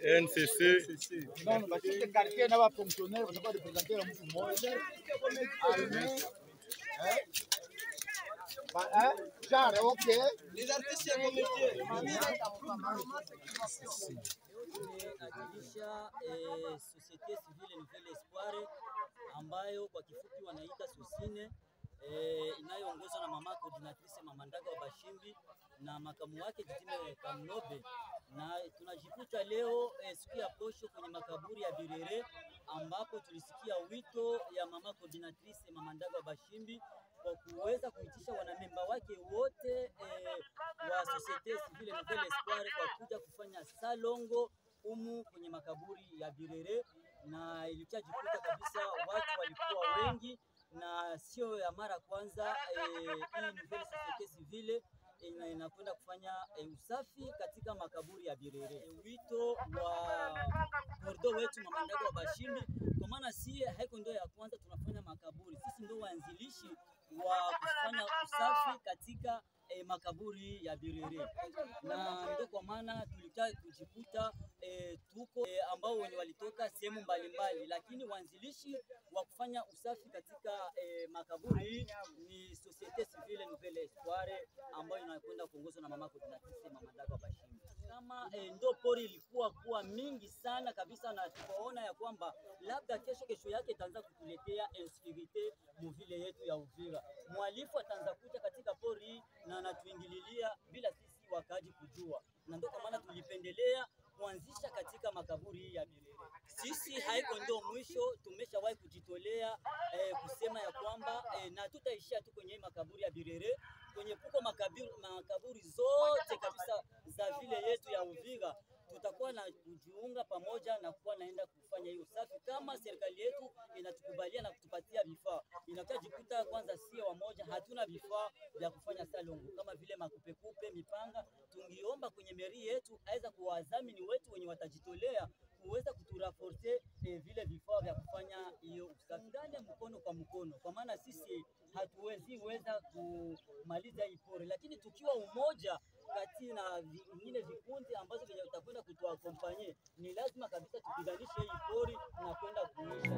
NCC. Non, parce que quartier n'a pas fonctionnaire, on va représenter un mouvement. Genre, ok. Les artistes et comédiens. Tumeadhimisha Société Civile Nouvelle Espoir ambayo kwa kifupi wanaita SOSINE, inayoongozwa na mama coordinatrice Mama Ndaga wa Bashimbi na makamu wake Jitime Kamnobe, na tunajikuta leo siku ya posho kwenye makaburi ya Birere ambapo tulisikia wito ya mama coordinatrice Mama Ndaga wa Bashimbi kwa kuweza kuitisha wanamemba wake wote wa Société Civile Nouvelle Espoir kwa kuja kufanya salongo umu kwenye makaburi ya Birere, na ilikuwa kabisa watu walikuwa wengi, na sio ya mara kwanza hii Nouvelle Société Civile inakwenda kufanya usafi katika makaburi ya Birere. Wito wa kordo wetu Mama Ndaga wa Bashimbi, kwa maana si haiko ndio ya kwanza tunafanya makaburi, sisi ndio waanzilishi wa kufanya usafi katika makaburi ya Birere, na ndio kwa maana tulikaa kujikuta tuko ambao wenye walitoka sehemu mbalimbali, lakini waanzilishi wa kufanya usafi katika makaburi ni Société Civile Nouvelle Espoir ambayo inakwenda kuongozwa na mama coordinatrice Mama Ndaga wa Bashimbi. Kama ndio pori ilikuwa kuwa mingi sana kabisa, na tukaona ya kwamba labda kesho yake itaanza kutuletea insecurity muvile yetu ya Uvira. Mwalifu ataanza kuja katika pori na anatuingililia bila sisi wakaji kujua, na ndio kwa maana tulipendelea kuanzisha katika makaburi ya Birere. Sisi haiko ndio mwisho, tumeshawahi kujitolea kusema ya kwamba na tutaishia tu kwenye makaburi ya Birere, kwenye puko makaburi zote kabisa za vile yetu ya Uvira tutakuwa na kujiunga pamoja na kuwa naenda kufanya hiyo usafi kama serikali yetu inatukubalia na kutupatia vifaa. Inakuwa kwanza sio wamoja, hatuna vifaa vya kufanya salongo kama vile makupekupe, mipanga. Tungiomba kwenye meri yetu aweza kuwadhamini wetu wenye watajitolea kuweza kuturaforce vile vifaa vya kufanya hiyo usafi ndani ya mkono kwa mkono, kwa maana sisi hatuwezi weza kumaliza hii pori, lakini tukiwa umoja kati na vingine vikundi ambazo venye utakwenda kutuakompanye, ni lazima kabisa tupiganishe hii pori na kwenda kuisha.